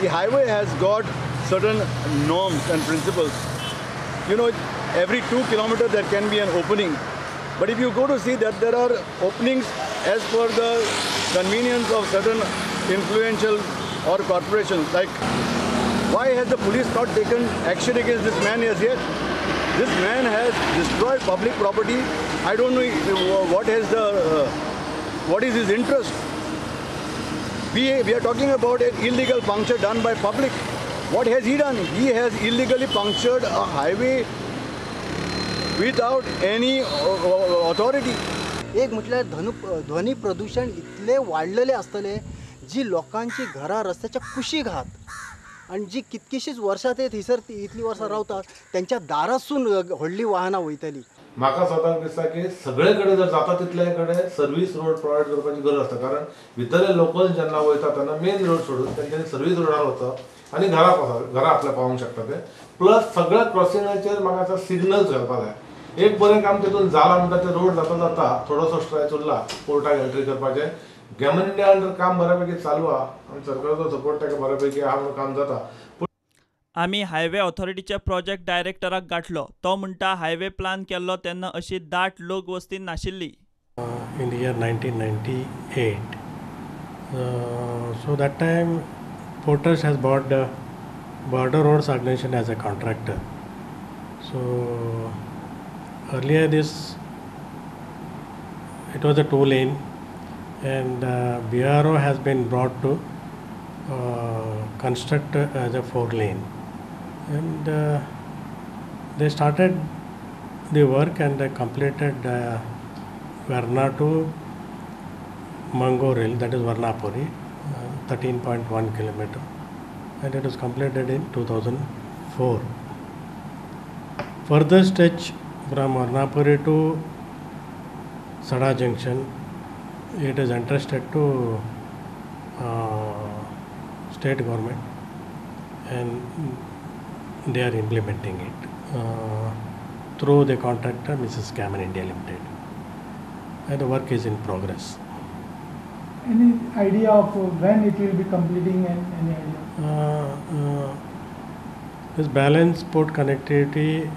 The highway has got certain norms and principles. You know, every 2 kilometers there can be an opening. But if you go to see that there are openings as per the convenience of certain influential or corporations, like why has the police not taken action against this man as yet? This man has destroyed public property. I don't know what is his interest. We are talking about an illegal puncture done by public. What has he done? He has illegally punctured a highway without any authority. एक म्हटल्यार ध्वनी प्रदूषण इतले वाडलेले आसतले जी लोकांची घरां रस्त्याच्या कुशीक आहात आनी जी कितकीशीच वर्सां ते थंयसर इतली वर्सां रावतात तेंच्या दारासून व्हडली वाहनां वयतली. म्हाका स्वताक दिसता की सगळे कडेन जर जाता तितले कडेन सर्वीस रोड प्रोवायड करपाची गरज आसता, कारण भितरले लोकल जेन्ना वयता तेन्ना मेन रोड सोडून तेंच्यांनी सर्वीस रोडार वचप आनी घरा आपल्या पावोंक शकता ते. प्लस सगळ्या क्रॉसिंगाचेर म्हाका आतां सिग्नल्स घालपाक जाय. एक बरें काम तितून जालां म्हणटा ते रोड जाता जाता थोडोसो स्ट्रेच उरला पोर्टाक एंट्री करपाचें. गॅमन इंडिया अंडर काम बऱ्यापैकी चालू आहा आनी सरकाराचो सपोर्ट ताका बऱ्यापैकी आहा म्हणून काम जाता. आमी हायवे ऑथॉरिटीच्या प्रोजेक्ट डायरेक्टराक गाठलो. तो म्हणटा हायवे प्लान केल्लो तेन्ना अशी दाट लोक वस्ती नाशिल्ली. In the year 1998, so that time Porters has bought the Border Roads Organization as a contractor. So earlier this it was a 2 lane and BRO has been brought to construct as a 4 lane, and they started the work and they completed Verna to Mangoril, that is Varnapuri, 13.1 kilometer, and it was completed in 2004. Further stretch from Varnapuri to Sada Junction, it is entrusted to state government and they are implementing it through the contractor Mrs. Gammon India Limited, and the work is in progress. Any idea of when it will be completing? And any idea? This balance port connectivity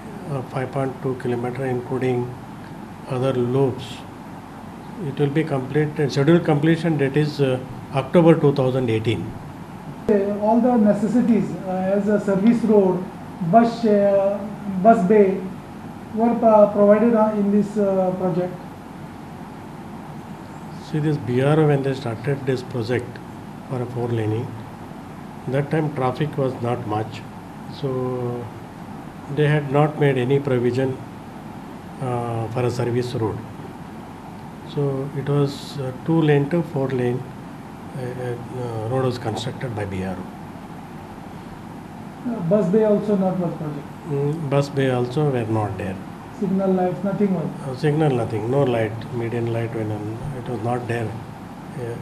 5.2 kilometer including other loops, it will be completed. Scheduled completion date is October 2018. All the necessities as a service road, bus bay were provided in this project. See, this BRO, when they started this project for a 4 laning, that time traffic was not much, so they had not made any provision for a service road. So it was 2 lane to 4 lane road was constructed by BRO. Bus bay also not was project. Bus bay also were not there. Signal lights, nothing was. Signal nothing, no light, median light, when it was not there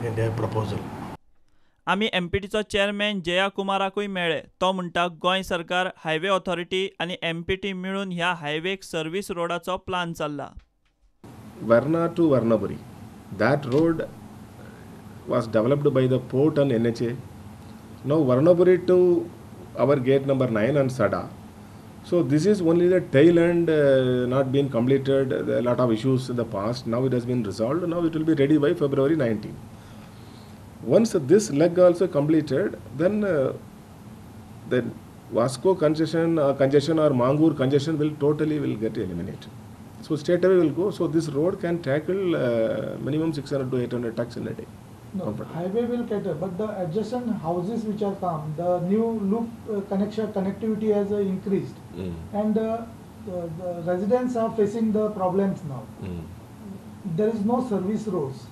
in their proposal. आमी एमपीटीचो chairman जया कुमाराकूय मेळ्ळे. तो म्हणटा गोंय सरकार, highway authority आनी empty मेळून ह्या हायवेक service रोडाचो plan चल्ला. Verna to Varnapuri, that road was developed by the port and NHA. Now Varnapuri to our gate number 9 and Sada. So this is only the tail end not been completed. There are a lot of issues in the past. Now it has been resolved. Now it will be ready by February 19. Once this leg also completed, then the Vasco congestion or Mangur congestion will totally will get eliminated. So straight away will go. So this road can tackle minimum 600 to 800 trucks in a day. No, highway will cater, but the adjacent houses which are come, the new loop connectivity has increased, and the residents are facing the problems now. There is no service roads.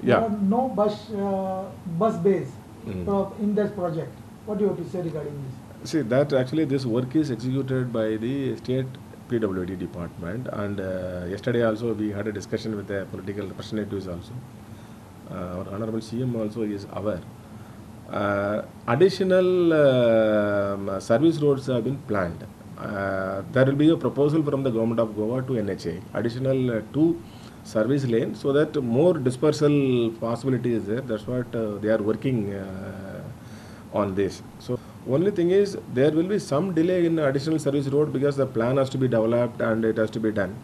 Yeah. There are no bus bays in this project. What do you have to say regarding this? See, that actually this work is executed by the state PWD department, and yesterday also we had a discussion with the political representatives also. Our Honorable CM also is aware. Additional service roads have been planned. There will be a proposal from the government of Goa to NHA, additional 2 service lanes, so that more dispersal possibility is there. That's what they are working on this. So only thing is there will be some delay in additional service road because the plan has to be developed and it has to be done.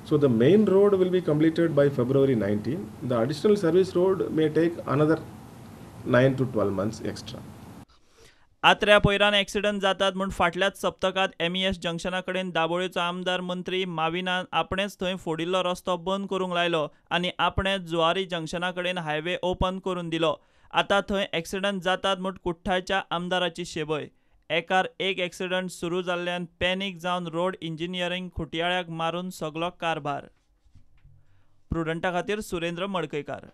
So the main road will be completed by February 19. The additional service road may take another 9 to 12 months extra. आत्र्या पयरान accident जातात म्हूण फाटल्याच सप्तकांत MES जंक्शना कडेन दाबोळेचो आमदार मंत्री माविनान आपणेच थंय फोडिल्लो रस्तो बंद करूंक लायलो आनी आपणेच जुवारी जंक्शना कडेन हायवे ओपन करून दिलो. आतां थंय एक्सिडंट जातात म्हूण कुठ्ठाळच्या आमदाराची शेबय. एकार एक एक्सिडंट सुरू जाल्ल्यान पॅनीक जावन रोड इंजिनियरींग खुटयाळ्याक मारून सगलो कारभार. प्रुडंटा खातीर सुरेंद्र मडकयकार.